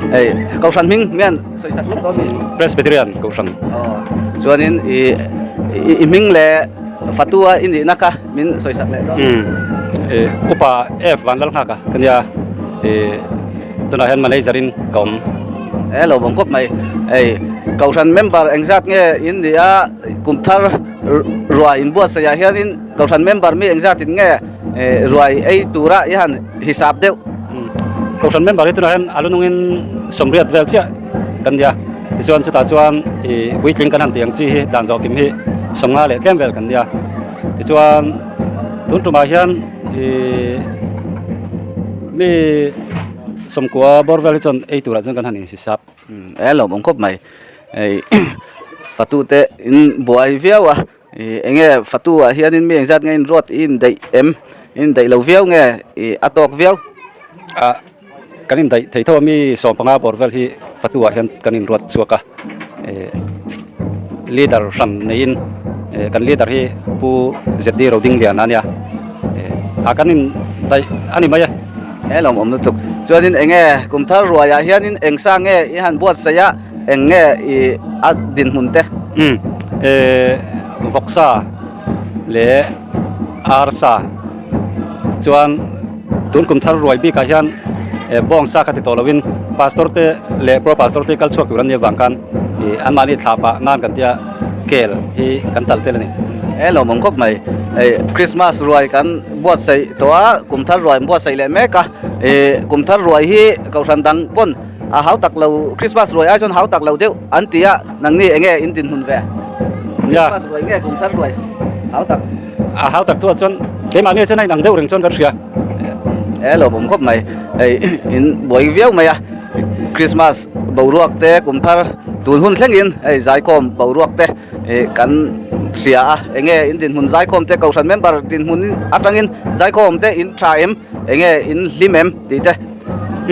Hei Kohhran hming mian sawi sak lawk dawn ni. Presbyterian Kohhran. Aw chuanin i i hming leh fatua i nihna kha min sawi sak leh dawn. Umm upa F Vanlalnghaka ka nia i tunah hian manager in ka awm. He lo bawm khawp mai. Hei Kohhran member engzat nge in nih a kum thar ruai inbuatsaih ah hianin Kohhran member mi engzatin nge ruai ei tura i han hisap deuh. Kohhran member hi tunah hian a lu nungin sawmriat vel chiah kan nia. Tichuan chutah chuan ih puitling kan han tih ang chi hi dan zawh kim hi sawmnga leh tlem vel kan nia. Tichuan tun tumah hian ih mi sawmkua bawr vel hi chuan ei turah chuan kan han inhisap. E lo awm khawp mai. Hei fatute in buai viau a. Ih eng nge fatu ah hianin mi engzat nge inruat i indaih em indaih lo viau nge ih a tawk viau ah kan indaih thei tho a mi sawmpanga bawr vel hi fatu ah hian kan inruat chhuak a ih leader hran neiin ih kan leader hi pu Z D Rodingliana a nia ih ah kan indaih a ni mai e. He lawm awm lutuk chuanin eng nge kum thar ruai ah hianin eng sa nge i han buatsaih a. Eng nge i a dinhmun te? Umm eh vawksa leh arsa chuan tun kum thar ruai bikah hian eh bawngsa kha ti tawh lovin pastor te leh pro pastor te kal chhuak tur an nih avang khan ih anmahni thlah pah nan kan tia kel hi kan talh tel a ni. He lawmawm khawp mai. Hei Christmas ruai kan buatsaih tawh a, kum thar ruai an buatsaih leh mek a, ih kum thar ruai hi kohhran dang pawn A hau tak lo, Christmas ruai ai chuan hau tak lo deuh an ti a, nangni eng nge in dinhmun ve? Christmas ruai nge kum thar ruai hau tak? A hau tak thu ah chuan keimahni chuan a inang deuh reng chuan kan hria. E lo awm khawp mai, hei in buai viau mai a, Christmas boruak te kum thar tun hun thlengin hei zaikhawm boruak te ih kan hria a, eng nge in dinhmun zaikhawm te kohhran member dinhmun atangin zaikhawm te in tha em, eng nge in hlim em tih te.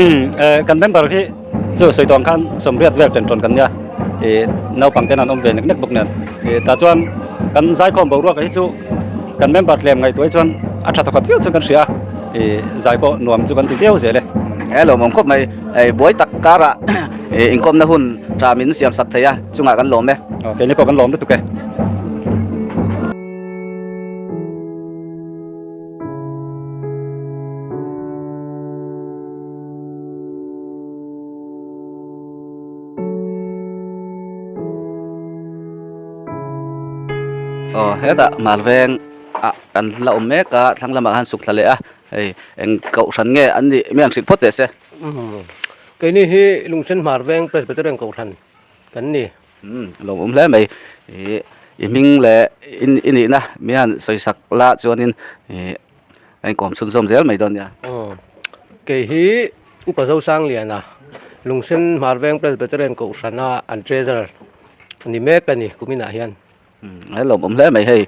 Umm eh kan member hi chu sawi tawng khan sawmriat vel ṭen ṭawn kan nia ih naupang ten an awm ve nek nek bawk nen ih tah chuan kan zaikhawm boruak hi chu kan member tlem ngaihtuah hi chuan a ṭha thawkhat viau chuan kan hria a ih zai pawh nuam chu kan ti viau zel e. He lawmawm khawp mai hei buai tak karah ih inkawmna hun ṭha min siam sak thei a chungah kan lawm e. Aw keini pawh kan lawm lutuk e. Aw hetah Malveng ah kan la awm mek a thlang lamah khan suk thla leh a hei eng kohhran nge an nih mi an hrilh phawt teh se. Keini hi Lungsen Hmarveng Presbyterian Kohhran kan ni. Umm lawmawm hle mai ih i hming leh i nihna mi han sawi sak la chuanin ih a inkawm chhunzawm zel mai dawn nia. Aw kei hi Upa Zosangliana Lungsen Hmarveng Presbyterian Kohhrana an treasurer ni mek a ni kuminah hian. Umm he lawmawm hle mai hei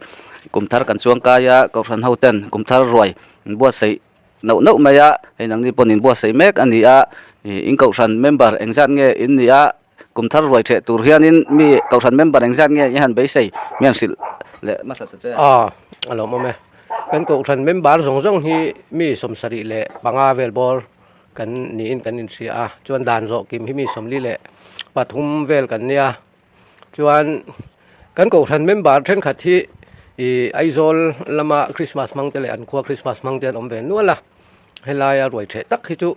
kum thar kan chuang kai a Kohhran ho ten kum thar ruai buatsaih Nauh nauh mai a, hei nangni pawh in buatsaih mek a ni a, ih in kohhran member engzat nge in ni a, kum thar ruai theh tur hianin mi kohhran member engzat nge i han beisei mi han hrilh leh hmasa ta che. Aw, a lawmawm e. Kan kohhran member zawng zawng hi mi sawmsarih leh panga vel bawr kan niin kan inhria a, chuan dan zawh kim hi mi 43 vel kan nia. Chuan kan kohhran member thenkhat hi ih Aizawl lama Christmas hmang te leh an khua Christmas hmang te an awm ve nual a, helaia ruai theh tak hi chu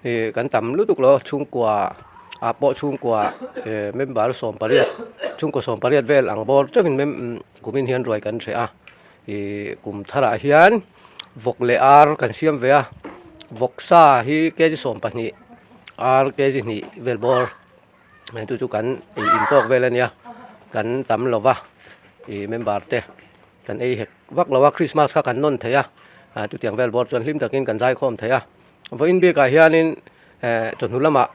ih kan tam lutuk lo chhungkua ah pawh chhungkua eh member sawmpariat chhungkua sawmpariat vel ang bawr chauhin kumin hian ruai kan hreh a, ih kum tharah hian vawk leh ar kan siam ve a, vawk sa hi kg 12 ar kg hnih vel bawr. Hei chu chu kan ei in tawk vel a nia kan tam lo va ih member te kan ei hek vak lo a christmas kha kan nawn thei a ah chutiang vel bawr chuan hlim takin kan zaikhawm thei a vawiin bikah hianin eh chawhnu lamah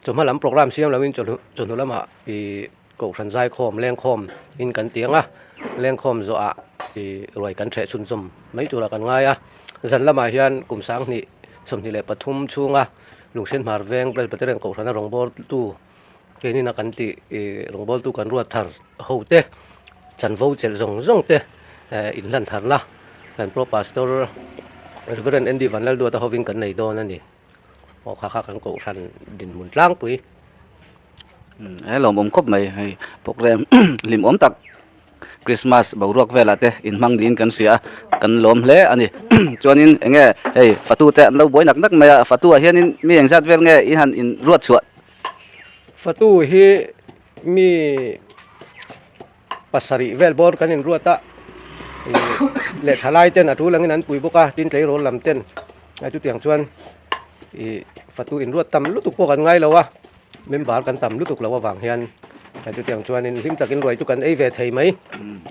chawhma lam program siam loin chawhnu chawhnu lamah ih kohhran zaikhawm lengkhawm in kan ti ang a lengkhawm zawhah ih ruai kan hreh chhunzawm mai turah kan ngai a zan lamah hian kum sanghnih 23 chhunga. Lungsen Hmar Veng Presbyterian Kohhrana rawngbawltu keinin a kan tih ih rawngbawltu kan ruat thar ho te chanvo chelh zawng zawng te eh inhlan tharna kan Pro Pastor Reverend Andy Vanlalduata hovin kan nei dawn a ni. Aw kha kha kan kohhran dinhmun tlangpui. He lawmawm khawp mai hei program hlimawm tak Christmas boruak velah te inhmang niin kan hria a kan lawm hle a ni chuanin eng nge hei fatu te an lo buai nak nak mai a fatu ah hianin mi engzat vel nge i han in ruat chhuah. Fatu hi mi pasarih vel bawr kan inruat a ih leh thalai ten a tul angin an pui bawk a tin tleirawl lam ten a chutiang chuan ih fatu inruat tam lutuk pawh kan ngai lo a member kan tam lutuk loh avang hian a chutiang chuanin hlim takin ruai chu kan ei ve thei mai.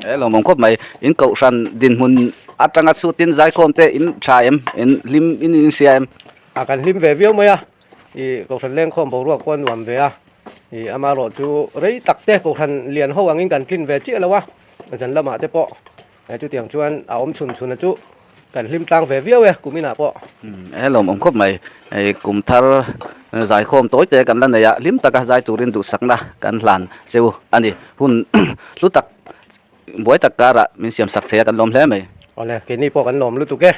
He lawmawm khawp mai in kohhran dinhmun atanga chhutin zaikhawm te in tha em in hlim in inhria em? A kan hlim ve viau mai a. Ih kohhran lengkhawm boruak pawh a nuam ve a, ih amaherawh chu rei tak te kohhran lian ho angin kan tlin ve chiah lo a, zan lamah te pawh chutiang chuan a awm chhun chhun a chu kan hlim tlang ve viau e kum inah pawh. He lawmawm khawp mai, hei kum thar zaikhawm tawi te kan la nei a, hlim taka zai turin duhsakna kan hlan cheu a ni, hun hlu tak buai tak karah min siam sak thei a kan lawm hle mai. Awle, keini pawh kan lawm lutuk e.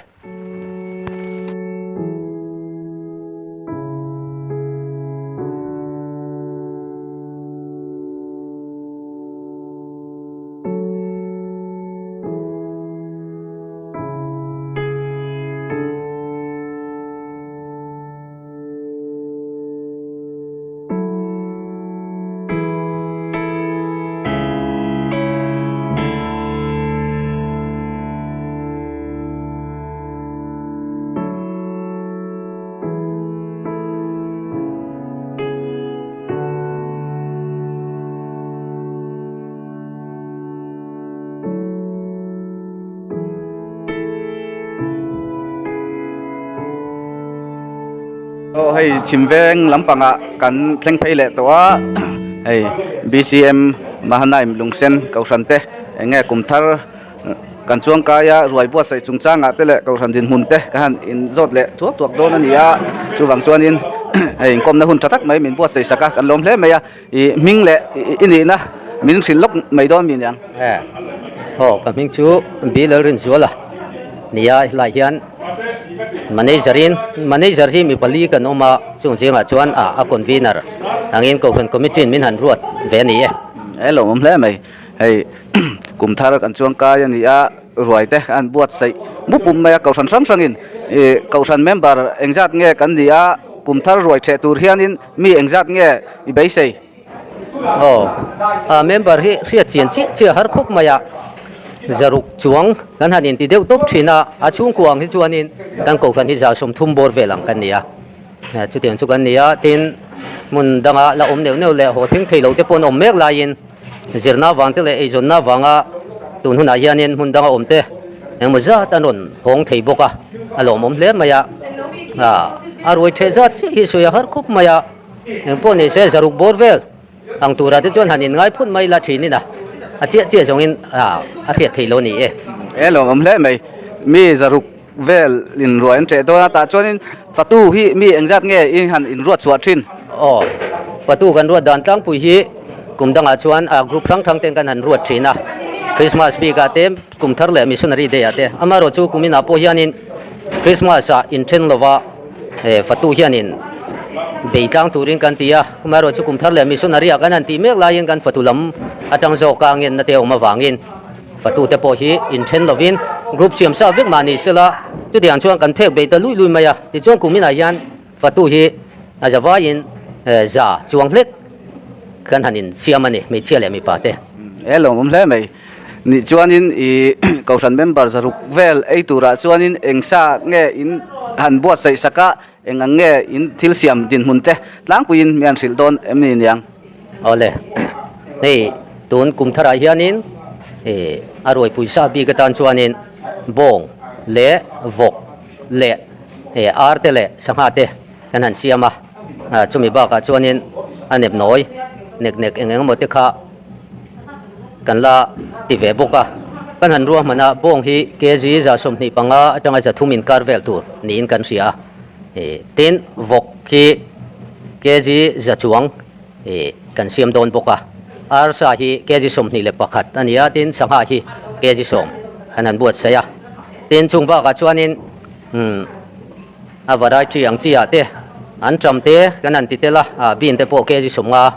Aw hei chhim veng lampangah kan thleng phei leh tawh a hei bcm Mahanaim lungsen kohhran te eng nge kum thar kan chuang kai a ruai buatsaih chungchangah te leh kohhran dinhmun te ka han inzawt leh thuak thuak dawn a ni a chuvang chuanin hei inkawmna hun tha tak mai min buatsaih sak a kan lawm hle mai a ih hming leh i nihna min hrilh lawk mai dawn mi niang. Aw ka hming chu Bilalrinzuala nia helai hian manager in manager hi mi pali kan awm a chung zingah chuan ah a convener angin kohhran committee in min han ruat ve a ni e. He lo awm hle mai hei kum thar kan chuang kai a ni a ruai te an buatsaih mup mup mai a kohhran hrang hrangin ih kohhran member engzat nge kan ni a kum thar ruai theh tur hianin mi engzat nge i beisei. Aw a member hi hriat chian chiah chiah har khawp mai a, zaruk chuang kan han inti deuh tawp thin a, a chhungkua ang hi chuanin kan kohhran hi 30 bawr vel ang kan ni a, chutiang chu kan ni a, tin hmun danga la awm neuh neuh leh haw thleng thei lo te pawh an awm mek laiin zirna vang te leh eizawnna vanga tun hunah hianin hmun danga awm te engemaw zat an rawn hawng thei bawk a, a lawmawm hle mai a, a ruai theh zat chiah hi sawi a har khawp mai a. Eng pawh ni se zaruk bawr vel ang turah te chuan han inngai phut mai la thin in a, a chiah chiah zawngin a hriat theih lo a ni e. E lawm awm hle mai, mi zaruk vel in ruah an ṭeh dawn a, tah chuanin fatu hi mi engzat nge i han inruat chhuah thin? Aw, fatu kan ruat dan tlangpui hi kum dangah chuan a group hrang hrang ten kan han ruat thin a, Christmas bikah te kum thar leh Missionary Day ah te, amaherawhchu kum inah pawh hianin Christmas ah inthen lova, He fatu hianin bei tlang turin kan ti a, amaherawhchu kum thar leh missionary ah kan han tih mek laiin kan fatu lam atang zawk a ngenna te a awm avangin fatu te pawh hi inthen lovin group siam sa vek mah ni sela chutiang chuan kan phek bei ta luih luih mai a, tichuan kum inah hian fatu hi a za vaiin za chuang hlek kan han insiam a ni hmeichhia leh mipa te. He lawmawm hle mai. Nih chuanin ih kohhran member zaruk vel ei turah chuanin eng sa nge in han buatsaih sak a, eng ang nge in thil siam dinhmun te tlangpuiin mi han hrilh dawn em ni niang? Awle, hei tun kum tharah hianin ih a ruaipui sa bik atan chuanin bawng leh vawk leh ih ar te leh sangha te kan han siam a, chumi bakah chuanin a nepnawi nek nek eng eng emaw te kha Kan la ti ve bawk a, kan han ruahman a, bawng hi kg 25 atanga 300 inkar vel tur niin kan hria a, tin vawk hi kg 100 chuang kan siam dawn bawk a, arsa hi kg 21 a ni a, tin sangha hi kg 10 kan han buatsaih a, tin chung bakah chuanin a variety ang chi ah te. An ṭam te kan han ti tel a, ah bean te pawh kg 50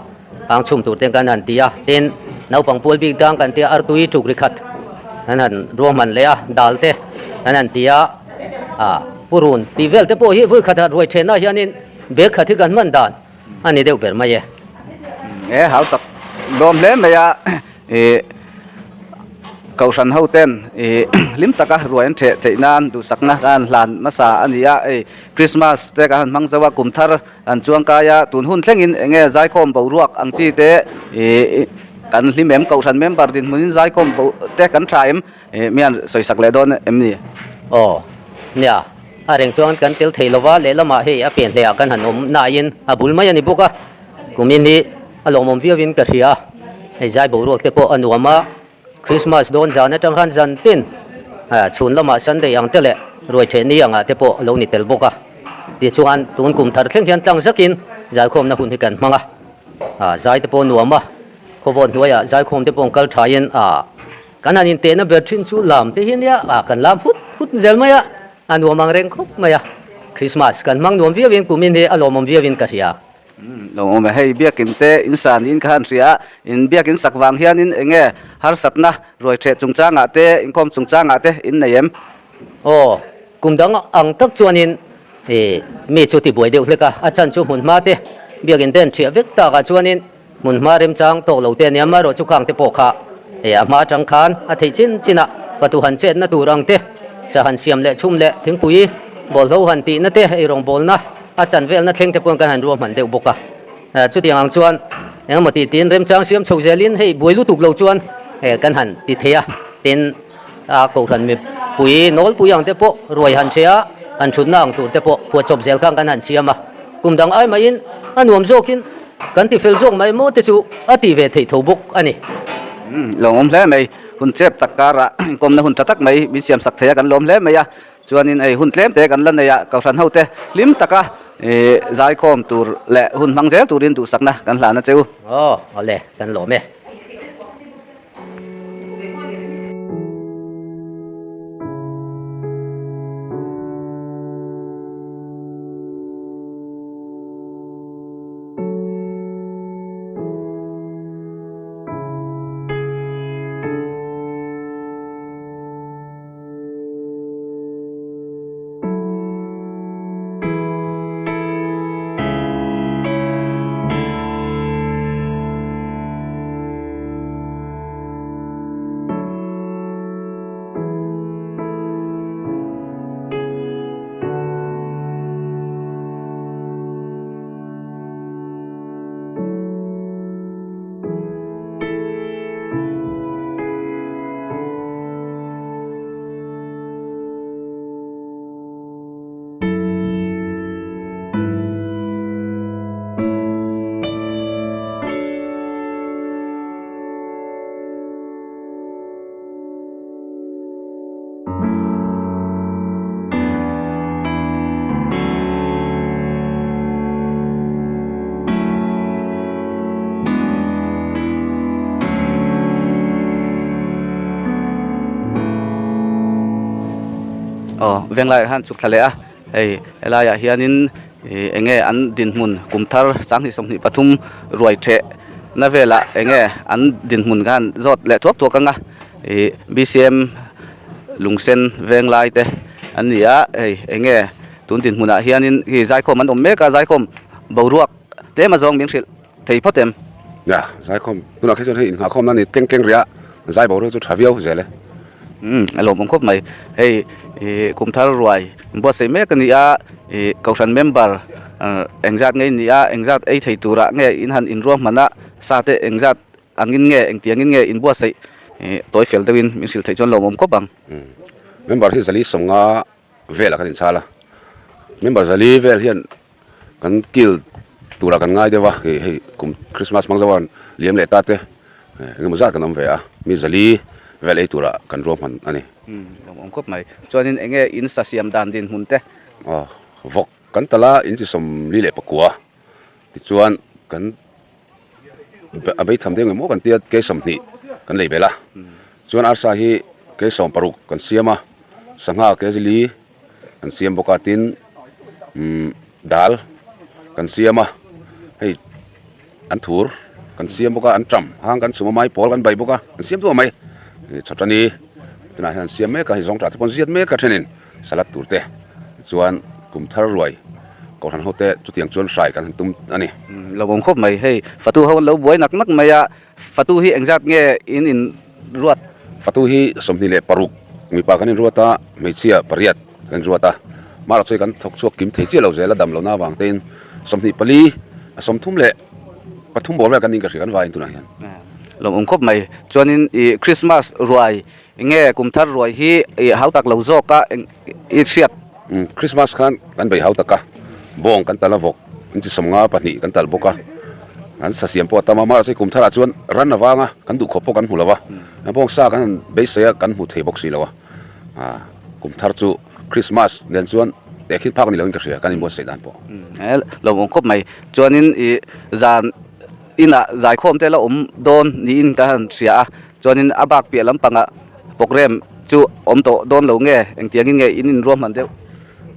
ang chhum tur ten kan han ti a, tin naupang pual bik dang kan ti a, artui tuk ri khat kan han ruahman leh a, dal te kan han ti a, ah purun tih vel te pawh hi vawi khat ah ruai thenah hianin bag khat hi kan hman dan a ni deuh ber mai e. E hau tak lawm hle mai a, ih kohhran ho ten ih hlim taka ruai an theh theih nan duhsakna kan han hlan hmasa a ni a, hei Christmas te kan han hmang zo a, kum thar an chuang kai a, tun hun thlengin eng nge zaikhawm boruak ang chi te ih kan hlim em kohhran member dinhmunin zaikhawm bo te kan tha em ih mi han sawisak leh dawn em ni? Aw nia a reng chuan kan tel thei lova lehlamah hei a pian hleah kan han awm nain a bul mai a ni bawk a, kumin hi a lawmawm viauin ka hria a, hei zai boruak te pawh a nuam a. Christmas dawn zan atang khan zan tin chhun lamah Sunday ang te leh ruai theh ni angah te pawh a lo ni tel bawk a. Tichuan tun kum thar thleng hian tlang zakin zaikhawmna hun hi kan hmang a, zai te pawh nuam a, khawvawt hnuaiah zaikhawm te pawh an kal thain kan han intehna ber thin chu lam te hi nia kan lam hut hut zel mai a, a nuam ang reng khawp mai a. Christmas kan hmang nuam viauin kumin hi a lawmawm viauin ka hria. Lo awm e, hei biakin te in sa niin ka han hria a, in biakin sak vang hianin eng nge harsatna ruai ṭheh chungchangah te, inkhawm chungchangah te in nei em? Aw, kum dang ang tak chuanin ih mi chu tibuai deuh hlek a, a chan chu hmun hma te biakin te an ṭhiah vek takah chuanin hmun hma remchang tawk lo te a nia, amaherawh chu khang te pawh kha ih a hma atang khan a theih chin chin a, fatu han chetna tur ang te, sa han siam leh chhum leh thingpui bawlhlo han tihna te, eirawngbawlna. A chan velna thleng te pawhin kan han ruahman deuh bawk a. Chutiang ang chuan engemaw tih tiin remchang siam chho zelin hei buai lutuk lo chuan kan han ti thei a. Tin, a kohhran mipui nawlpui ang te pawh ruai han hre a, han thutna ang tur te pawh phuahchawp zel khan kan han siam a. Kum dang ai maiin a nuam zawkin kan ti fel zawk mai maw te chu a ti ve theih tho bawk a ni. Lawmawm hle mai. Hun chep tak karah inkawmna hun tha tak mai min siam sak thei a kan lawm hle mai a. Chuanin hei hun tlem te kan la nei a, Kohhran hote hlim taka ih zaikhawm tur leh hun hmang zel turin duhsakna kan hlan a che u. Aw, awle, kan lawm e. Aw venglai ah khan chhuk thla leh a hei helaiah hianin ih eng nge an dinhmun kum thar 2023 ruai theh na velah eng nge an dinhmun khan zawt leh thuak thuak ang a ih B_C_M lungsen venglai te an ni a hei eng nge tun dinhmunah hianin hei zaikhawm an awm mek a zaikhawm boruak tlem a zawng min hrilh. Thei phawt em? Nia, zaikhawm tunah khi chuan hei inngahkhawmna ni tleng tleng rih a, zai boruak chu tha viau zel e. Umm, a lawmawm khawp mai. Hei ih kum thar ruai buatsaih mek a ni a, ih kohhran member engzat nge in nih a, engzat ei thei turah nge in han inruahman a, sa te engzat angin nge engtiangin nge in buatsaih ih tawi fel deuhin min hrilh theih chuan lawmawm khawp ang. Umm, member hi zali sawmnga velah kan inchhal a, member zali vel hian Kan kil turah kan ngai deuh a, hei hei kum Christmas hmang zo a liam leh ta te engemaw zat kan awm ve a, mi zali vel ei turah kan ruahman a ni. Umm lawm awm khawp mai. Chuanin eng nge in sa siam dan dinhmun te? Aw vawk kan tal a, in chi 44 tichuan kan a beitham deuh engemaw kan tia ke 20 kan lei belh a, chuan arsa hi ke 60 kan siam a, sangha ke zili. An siam bawk a tin umm dal. kan siam a hei an thur kan siam bawk a an ṭam hang kan chhum a mai pawl kan bai bawk a an siam duah mai ih chawṭani tunah hian an siam mek a hei zawng ṭah te pawh an ziat mek a ṭhenin salad tur te chuan kum thar ruai kohhran ho te chutiang chuan hrai kan han tum a ni. Lawmawm khawp mai hei fatu ho an lo buai nak nak mai a fatu hi engzat nge in in ruat? Fatu hi 26 mipa kan inruat a hmeichhia pariat kan inruat a mahrawh chu hei kan thawk chhuak kim thei chiah lo zel a dam lohna avang tein 24 a 33 bawr vel kan ning ka hria kan vaiin tunah hian. Lawmawm khawp mai chuanin ih Christmas ruai Enge kum thar ruai hi i hau tak lo zawk a i hriat? Christmas khan kan bei hau tak a, bawng kan tal a vawk in chi 52 kan tal bawk a, kan sa siam pawh a tam a, mahse kum tharah chuan ran avanga kan duh khawp pawh kan hmu lo va, bawng sa kan han beisei a kan hmu thei bawk si lo a, kum thar chu Christmas nen chuan tehkhin phak ni loin ka hria kan inbuatsaih dan pawh. Lawmawm khawp mai, chuanin i zan inah zaikhawm te la awm dawn niin ka han hria a. Chuanin a bak piah lampangah program chu awm tawh dawn lo nge engtiangin nge in inruahman deuh?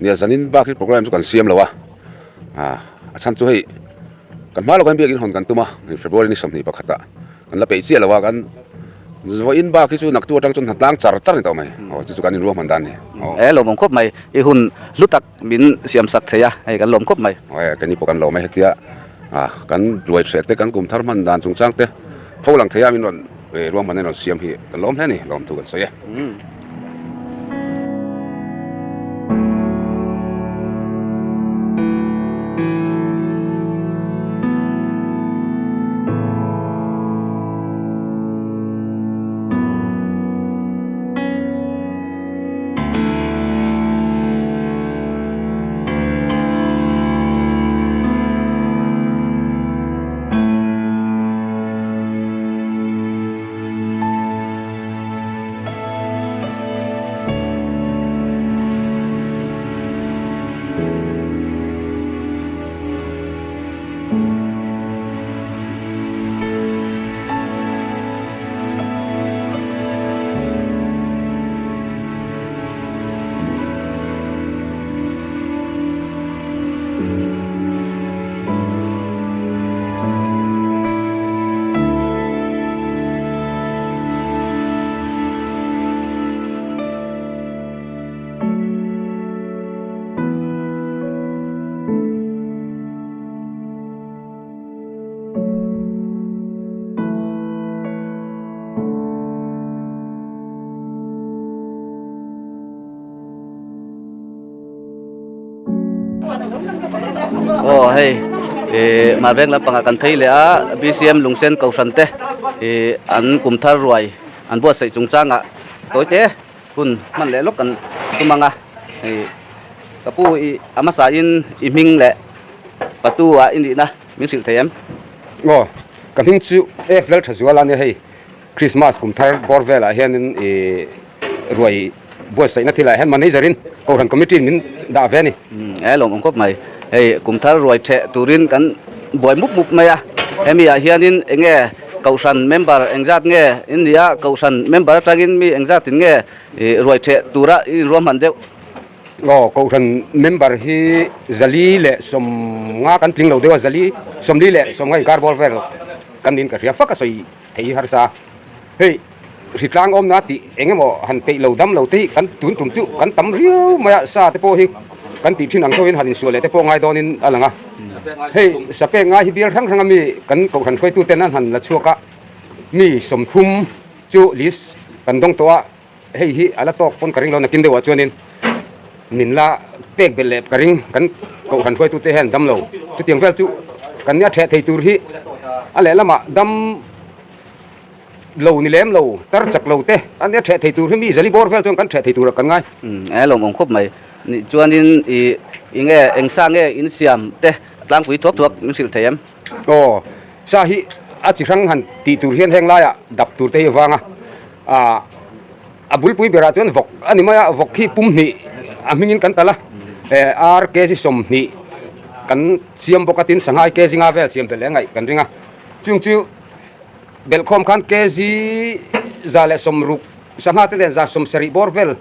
Nia zanin bak hi program chu kan siam lo a, a chhan chu hei kan hma lawk hian biakin hawn kan tum a, February ni 21 ah kan la peih chiah lo a, kan vawiin bak hi chu naktu atang chuan hnatlang char char a ni tawh mai, aw chu chu kan inruahman dan a ni. E lawmawm khawp mai, i hun hlu tak min siam sak thei a, hei kan lawm khawp mai. Aw keini pawh kan lawm e hetia kan ruai hreh te kan kum thar hman dan chungchang te. Tho lang thei a min rawn ruahman in rawn siam hi kan lawm hle a ni lawm thu kan sawi e. Aw hei ih mah veng lampangah kan phei leh a bcm lungsen kohhran te ih an kum thar ruai an buatsaih chungchangah tawi te hun hman leh lawk kan tum ang a ih ka pu ih a hmasa in i hming leh patu ah i nihna min hrilh thei em? Aw ka hming chu F Lalthazuala a nia hei Christmas kum thar bawr velah hianin ih ruai buatsaihna thilah hian manager in kohhran committee in min dah ve a ni. E lawm awm khawp mai. Hei kum thar ruai theh turin kan buai mup mup mai a. Hemi ah hianin enge kohhran member engzat nge in nia kohhran member atangin mi engzat in nge ruai theh tura i inruahman deuh. Aw kohhran member hi 150 kan tling lo deuh a 140 inkar bawr vel kan niin ka hria fak a sawi thei hi harsa a. Hei hritlang awmna tih eng emaw han peih lo dam lo te hi kan tun tum chu kan tam riau mai a, sa te pawh hi kan tih thin ang tho in han insual leh te pawh ngai dawnin a lang a. Hei sapek ngai hi bial hrang hrang a mi kan kohhran hruaitu ten an han la chhuak a, mi 30 chu list kan dawng tawh a, hei hi a la tawk pawn ka ring lo nakin deuhah chuanin min la pek belh leh ka ring kan kohhran hruaitu te hian dam lo. Chutiang vel chu kan nia theh thei tur hi a lehlamah dam. Lo ni lem lo, tar chak lo te an nia ṭheh thei tur hi mi zali bawr vel chuan kan ṭheh thei tur ah kan ngai. E lawm awm khawp mai. Nih chuanin i i nge eng sa nge in siam te tlangpui thuak thuak min hrilh thei em? Aw, sa hi a chi hrang han tih tur hian heng laiah dap tur te hi a vang a, ah a bulpui berah chuan vawk a ni mai a, vawk hi pum hnih a hmingin kan talh a, e ar kg 20 kan siam bawk a tin sangha kg nga vel siam belh leh ngaih kan ring a, chung chu Belhkhawm khan kg 160 sangha te nen 70 bawr vel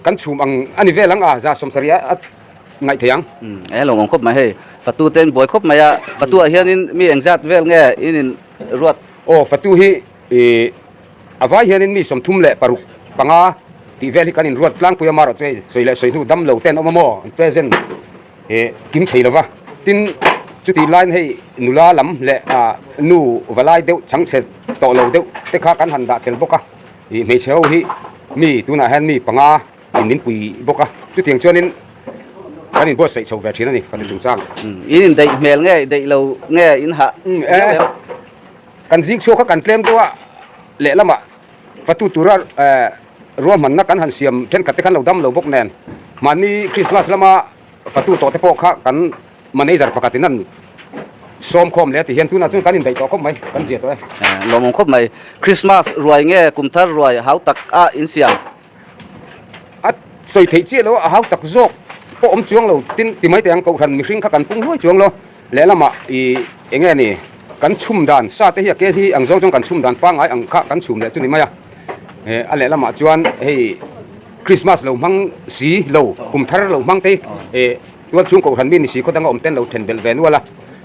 kan chhum ang a ni vel ang a, 70 a. ngaih thei ang. E lo awm khawp mai hei. Fatu te in buai khawp mai a, fatu ah hianin mi engzat vel nge in in ruat? Aw fatu hi ih a vai hianin mi 36 tih vel hi kan in ruat tlangpui a marawh chu hei sawi leh sawi hnu dam lo te an awm a maw an present ih kim thei lo va. Tin chutih laiin hei nula lam leh ah nu valai deuh chhangchhe tawh lo deuh te kha kan han dah tel bawk a, ih hmeichhe ho hi mi tunah hian mi panga in min pui bawk a, chutiang chuanin kan inbuatsaih chho ve thin a ni ka ti chungchang. In indaih hmel nge daih lo nge in hah viau em? Kan zing chhuak kha kan tlem deuh a, lehlamah fatu tura ruahmanna kan han siam thenkhat te khan lo dam lo bawk nen mahni Krismas lama fatu tawh te pawh kha kan Manager pakhatin an sawm khawm leh a ti hian tunah chuan kan indaih tawh khawp mai, kan zia tawh e. Lawmawm khawp mai. Krismas ruai nge kum thar ruai hau tak a insiam? A sawi theih chiah lo a, a hau tak zawk pawh awm chuang lo. Tin, ti mai teh ang kohhran mihring kha kan pung hluai chuang lo. Lehlamah i eng nge ni kan chhum dan sa te hi a kg hi ang zawng chuan kan chhum dan pangngai ang kha kan chhum leh chu ni mai a. A lehlamah chuan hei Krismas lo hmang si lo, kum thar lo hmang te hi Tual chhung kohhran mi ni si khaw danga awm ten lo then belh ve nual a,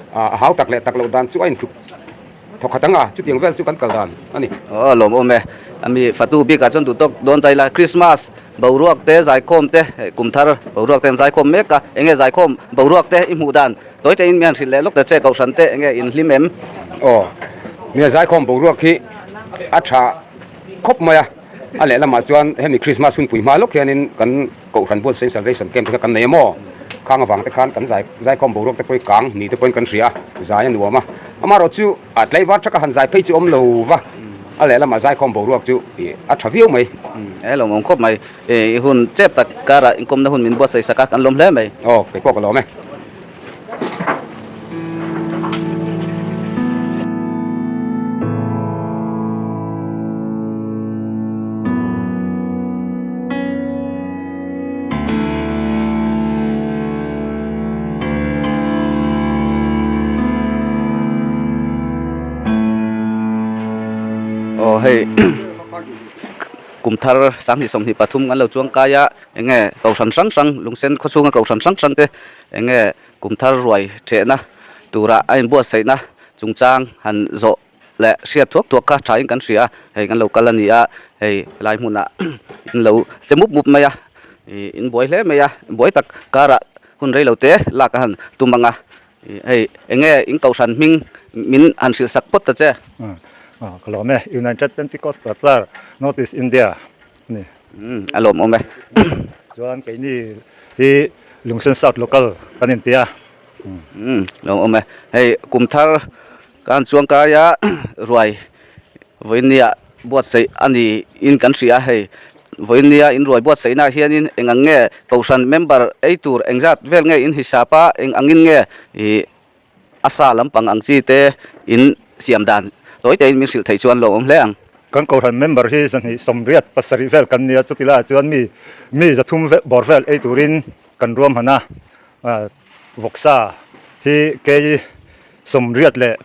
a hau tak leh tak loh dan chu a intluk thawkhat ang a, chutiang vel chu kan kal dan a ni. Aw lawm awm e, ami fatu bikah chuan duh tawk dawn ta ila, Christmas boruak te zaikhawm te kum thar boruak te an zaikhawm mek a, enge zaikhawm boruak te i hmuh dan tawi te in mi han hrilh leh lawk ta che kohhran te enge in hlim em? Aw nia zaikhawm boruak hi a tha khawp mai a, a lehlamah chuan hemi Christmas hunpui hma lawk hianin kan Kohhran buat Saint Salvation Camp te kha kan nei a maw? Khang avang te khan kan zai zaikhawm boruak te pawh hi kang ni te pawhin kan hria a, zai a nuam a. Amaherawh chu a tlaivar thaka han zai phei chu awm lo va, a lehlamah zaikhawm boruak chu ih a tha viau mai. E lawm awm khawp mai. I hun chep tak karah inkawmna hun min buatsaih sak a, kan lawm hle mai. Aw, kei pawh ka lawm e. Aw hei kum thar 2023 kan lo chuang kai a eng nge kohhran hrang hrang lungsen khawchhunga kohhran hrang hrang te eng nge kum thar ruai thehna tura a inbuatsaihna chungchang han zawh leh hriat thuak thuak kha thain kan hria a hei kan lo kal a ni a hei helai hmunah in lo che mup mup mai a ih in buai hle mai a buai tak karah hun rei lo te lak a han tum ang a ih hei eng nge in kohhran hming min han hrilh sak phawt ta che. Ka lawm e United Pentecostal Church North East India a ni. Umm a lawmawm e. Chuan keini hi Lungsen South Local kan inti a. Umm lawmawm e. Hei kum thar kan chuang kai a ruai vawinia buatsaih a ni in kan hria a hei vawinia in ruai buatsaih na hianin eng ang nge kohhran member ei tur engzat vel nge in hisap a eng angin nge ih A sa lampang ang chi te in siam dan tawi tein min hrilh theih chuan lawmawm hle ang. Kan kohhran member hi 287 vel kan nia, chuti laiah chuan mi mi 300 vel bawr vel ei turin kan ruam han a, vawksa hi kei 87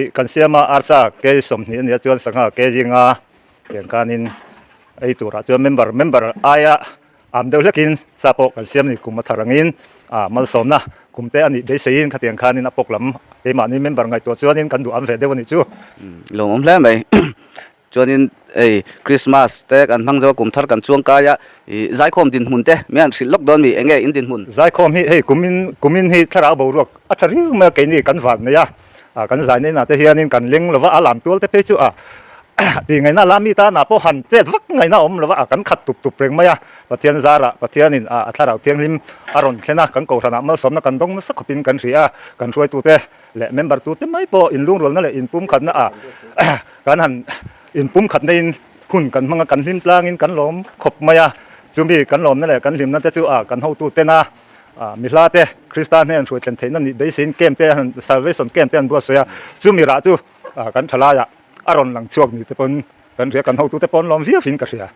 kan siam a, arsa kei 20 a nia chuan sangha kg nga tiang khanin ei turah chuan member member aia Am deuh hlekin sa pawh kan siam a ni kum a thar angin ah malsawmna kum te a nih beiseiin khatiang khanin a pawk lam keimahni member ngaihtuah chuanin kan duh am ve deuh a nih chu. Lawmawm hle mai. Chuanin hei Christmas te kan hmang zo a kum thar kan chuang kai a ih zaikhawm dinhmun te mi han hrilh lawk dawn mi eng nge in dinhmun? Zaikhawm hi hei kumin kumin hi thlarau boruak a tha riau mai a keini kan van nei a ah kan zai nei nah te hianin kan leng lova a lam tual te phei chu ah Tih ngaihna la mi tanah pawh han chet vak ngaihna a awm lo va, kan khat tup tup reng mai a. Pathian zarah Pathianin a thlarau thianghlim a rawn thlen a, kan kohhranah malsawmna kan dawng nasa khawpin kan hria a, kan hruaitute leh member tute mai pawh inlungrualna leh inpumkhatna ah kan han inpumkhatna in hun kan hmang a, kan hlim tlangin kan lawm khawp mai a. Chumi kan lawmna leh kan hlimna te chu kan hotutena mi hla te Krista hnen hruai thlen theihna nih beiseiin camp te han salvation camp te an buatsawi a, chumi rah chu kan thalaiah A rawn lang chhuak ni te pawn kan hria, kan hotute pawn lawm viau in ka hria.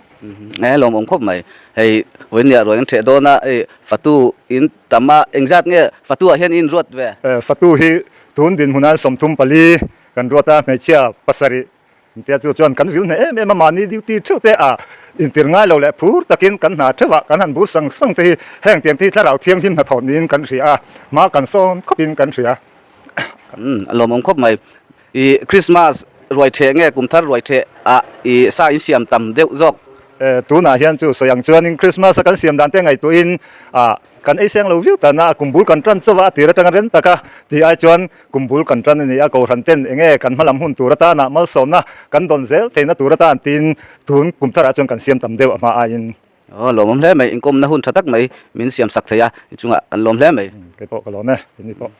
Nge lawm awm khawp mai. Hei vawinia ruai an ṭheh dawn a, hei fatu in tam a, engzat nge fatu ah hian in ruat ve? Fatu hi tun dinhmun ah 34 kan ruat a, hmeichhia pasarih Tia chu chuan kan vil hneh em em a, mahni duty theuh te a intir ngai lo leh phur takin kan hna theuh ah kan han bur sang sang te hi heng tiang te hi thlarau thianghlim hnathawh niin kan hria a, hma kan sawn khawpin kan hria. Umm a lawmawm khawp mai. I Christmas ruai theh nge kum thar ruai theh ah i sa in siam tam deuh zawk? E tunah hian chu sawi ang chuanin Christmas a kan siam dan te ngaihtuahin ah kan ei seng lo viau tan a, kum bul kan tan chauh a, a tir atanga rem taka tih ai chuan kum bul kan tan a ni a, kohhran ten eng nge kan hmalam hun tur atana malsawmna kan dawn zel theihna tur atan tiin tun kum tharah chuan kan siam tam deuh a hma aiin. Aw lawmawm hle mai, inkawmna hun tha tak mai min siam sak thei a, i chungah kan lawm hle mai. Kei pawh ka lawm e, ini pawh.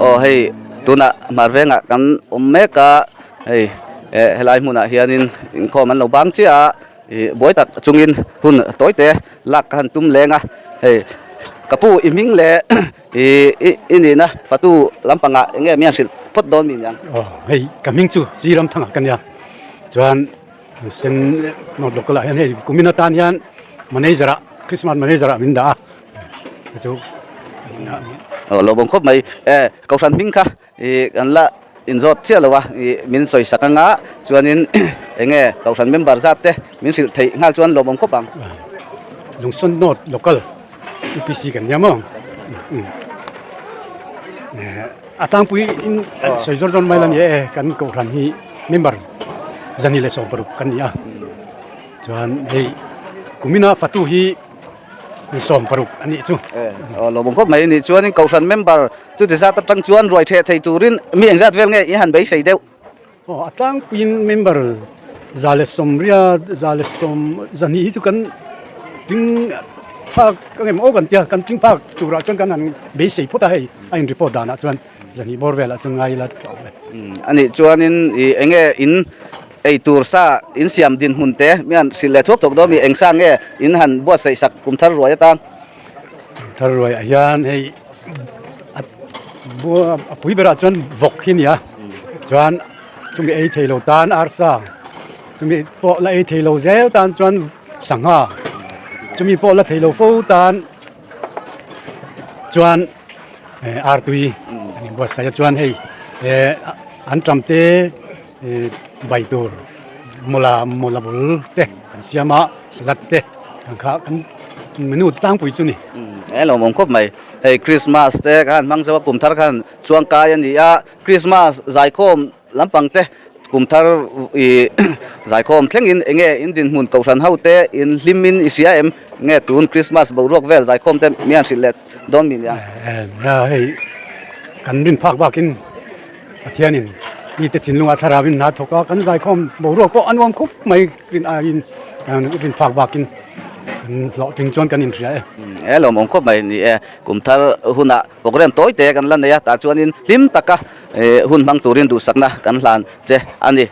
Aw hei tunah hmar vengah kan awm mek a hei eh helai hmunah hianin inkhawm an lo bang chiah a ih buai tak chungin hun tawi te lak ka han tum leng a hei ka pu i hming leh ih i nihna fatu lampangah eng nge mi an hrilh phawt dawn mi niang. Aw hei ka hming chu Ziramthanga ka nia chuan sen nawt local ah hian hei kumin atan hian manager ah Christmas manager ah min dah a chu aw lo bawm khawp mai e kohhran hming kha ih kan la inzawt chiah lo a ih min sawi sak anga chuanin eng nge kohhran member zat te min hrilh theih nghal chuan lawmawm khawp ang. Lungsawn nawt local UPC kan nia maw a tlangpui in sawi zawr zawr mai la ni e kan kohhran hi member zani leh 60 kan ni a chuan hei kumina fatu hi 60 a nih chu. Aw lawmawm khawp mai a nih chuanin kohhran member chuti zat atang chuan ruai theh thei turin mi engzat vel nge i han beisei deuh? Aw a tlangpuiin member 120 110 zahnih hi chu kan tling phak ka ngem aw kan tia kan tling phak turah chuan kan han beisei phawt a hei a in report danah chuan zahnih bawr velah chuan ngai ila tha awm e. A nih chuanin ih eng nge in Ei tur sa in siam dinhmun te mi han hrilh leh thuak thuak dawn mi eng sa nge in han buatsaih sak kum thar ruai atan. Kum thar ruai ah hian hei a a pui berah chuan vawk hi a ni a chuan chumi ei thei lo tan arsa chumi pawh la ei thei lo zel tan chuan sangha chumi pawh la thei lo fo tan chuan artui an inbuatsaih a chuan hei an ṭam te. Bai tur mawla mawla bul te kan siam a salad te kan kha kan menu tlangpui chu ni. He lo awm khawp mai hei Christmas te khan hmang zo a kum thar khan chuang kai a ni a Christmas zaikhawm lampang te kum thar ih zaikhawm thleng in eng nge in dinhmun kohhran ho te in hlim in i hria em nge tun Christmas boruak vel zaikhawm te mi han hrilh leh dawn mi nia. Hei kan rin phak bakin. Pathianin mite thinlungah thlarauin hna thawk a, kan zaikhawm boruak pawh a nuam khup mai rin aiin rin phak bakin kan hlawhtling chuan kan inhria e. E lawmawm khawp mai ni e, kum thar hunah program tawi te kan la nei a, tah chuanin hlim taka hun hmang turin duhsakna kan hlan che a ni.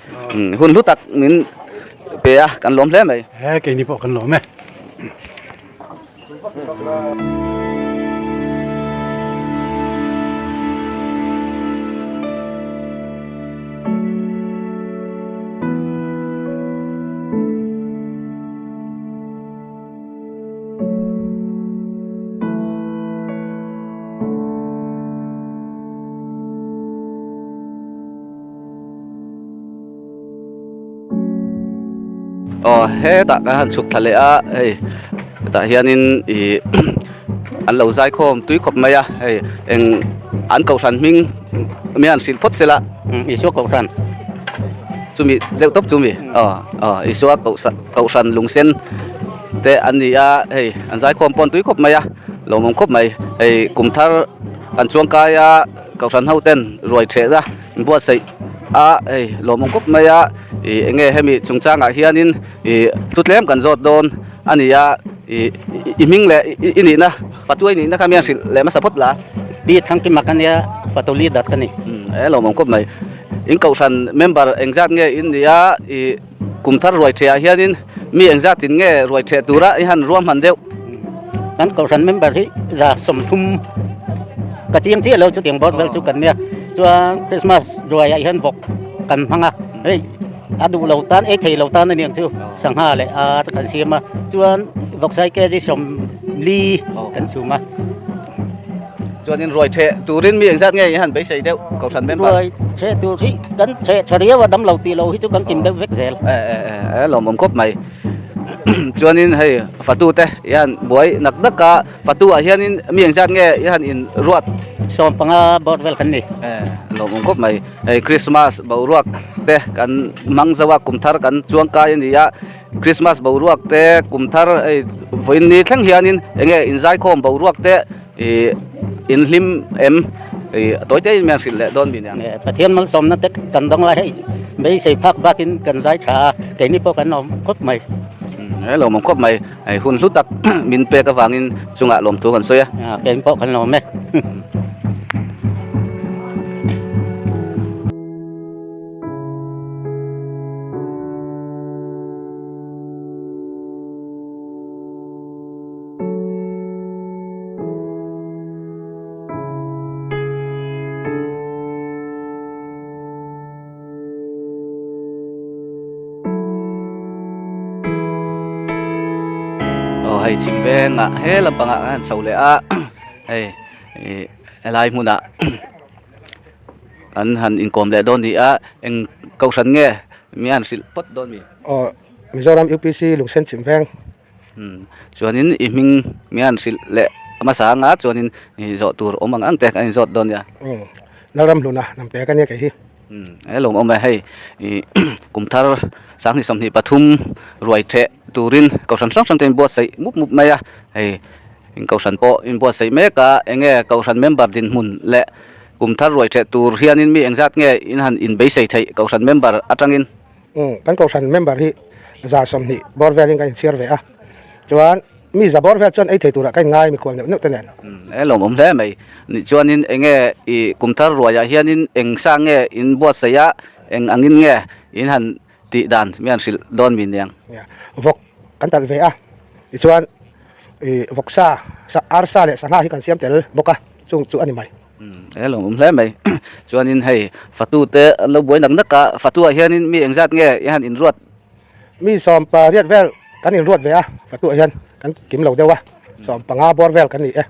Hun hlu tak min pe a, kan lawm hle mai. E keini pawh kan lawm e. Aw hetah kan han chhuk thla leh a hei hetah hianin ih an lo zaikhawm tui khawp mai a hei eng an kohhran hming mi han hrilh phawt sela. Isua kohhran. Chumi deuh tawp chumi aw aw Isua kohhran lungsen te an ni a hei an zaikhawm pawh an tui khawp mai a lawmawm khawp mai hei kum thar kan chuang kai a kohhran ho ten ruai theh a buatsaih a hei lawmawm khawp mai a ih eng nge hemi chungchangah hianin ih thu tlem kan zawt dawn a ni a ih i hming leh i nihna fatu i nihna kha mi an hrilh leh hmasa phawt la. Pi Thangkima ka nia fatu leader ka ni. E lawmawm khawp mai in kohhran member engzat nge in nih a ih kum thar ruai thehah hianin mi engzat in nge ruai theh tura i han ruahman deuh. Kan kohhran member hi 30 ka chiang chiah lo chutiang bawr vel chu kan nia chuan Christmas ruaiah hian vawk kan hmang a hei a duh lo tan ei thei lo tan a niang chu sangha leh ar kan siam a chuan vawksai kg 40 kan chhum a. Chuanin ruai theh turin mi engzat nge i han beisei deuh kohhran member? Ruai theh tur hi kan theh tha riau a damlo tih lo hi chu kan kim deuh vek zel. E e e lawmawm khawp mai. Chuanin hei fatu te i han buai nak nak a fatu ah hianin mi engzat nge i han in ruat? 15 bawr vel kan ni. E lawmawm khawp mai. Hei Christmas boruak te kan hmang zo a kum thar kan chuang kai a ni a. Christmas boruak te kum thar hei vawiin ni thleng hianin eng nge inzaikhawm boruak te ih in hlim em ih tawi te in mian hrilh leh dawn mi nia. Pathian malsawmna te kan dawng a hei beisei phak bakin kan zai tha a keini pawh kan awm khawp mai. He lawmawm khawp mai hei hun hlu tak min pek avangin chungah lawmthu kan sawi a. Keini pawh kan lawm e. Aw hei chhim vengah he lampangah khan chho leh a hei ih helai hmunah an han inkawm leh dawn ni a eng kohhran nge mi han hrilh phawt dawn mi. Aw Mizoram UPC lungsen chhim veng. Umm chuanin i hming mi han hrilh leh hmasa anga chuanin ih zawh tur awm ang ang te kan inzawt dawn nia. Umm Lalram hluna hnam pe ka nia kei hi. Umm he lawm awm e hei ih kum thar 2023 ruai theh turin kohhran hrang hrang te in buatsaih mup mup mai a hei in kohhran pawh in buatsaih mek a eng nge kohhran member dinhmun leh kum thar ruai theh tur hianin mi engzat nge in han inbeisei theih kohhran member atangin. Umm kan kohhran member hi 20 bawr velin kan inchhiar ve a chuan mi za bawr vel chuan ei thei turah ka inngai mikhual neuh neuh te nen. Umm he lawmawm hle mai ni chuanin eng nge ih kum thar ruaiah hianin eng sa nge in buatsaih a eng angin nge in han tih dan mi han hrilh dawn mi niang. Vawk kan talh ve a tichuan ih vawk sa arsa leh sangha hi kan siam tel bawk a chung chu a ni mai. He lawmawm hle mai chuanin hei fatu te an lo buai nak nak a fatu ah hianin mi engzat nge i han inruat. Mi 18 vel kan inruat ve a fatu ah hian kan kim lo deuh a 15 bawr vel kan ni e.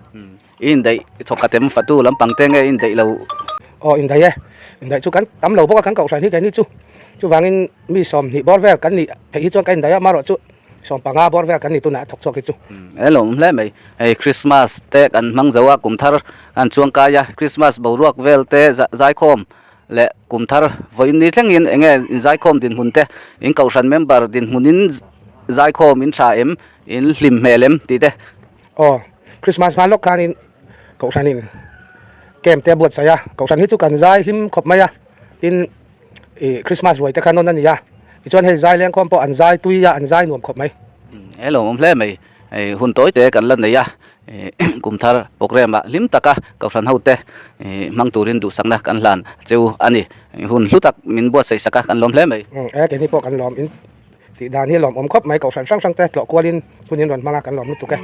I indaih thawkhat em fatu lampang te nge i indaih lo? Aw indaih e, indaih chu kan tam lo bawk a kan kohhran hi keini chu chuvangin mi 20 bawr vel kan nih theih hi chuan kan indaih a amaherawh chu 15 bawr vel kan ni tunah a thawk chhuak hi chu. He lawm hle mai, hei Christmas te kan hmang zo a kum thar kan chuang kai a Christmas boruak vel te zaikhawm leh kum thar vawiin ni thlengin eng nge inzaikhawm dinhmun te in kohhran member dinhmunin zaikhawm in tha em in hlim hmel em tih te. Aw, Christmas hma lawk khanin Kohhranin camp te a buatsaih a, Kohhran hi chu kan zai hlim khawp mai a, tin ih Christmas ruai te kha nawn a ni a, tichuan hei zai lengkhawm pawh an zai tui a, an zai nuam khawp mai. He lawmawm hle mai, hei hun tawi te kan la nei a, ih kum thar programme ah hlim taka Kohhran ho te ih hmang turin duhsakna kan hlan cheu a ni, hun hlu tak min buatsaih sak a kan lawm hle mai. E keini pawh kan lawm in. Tih dan hi a lawmawm khawp mai, kohhran hrang hrang te tlawh kualin hun in rawn hmang a, kan lawm lutuk e.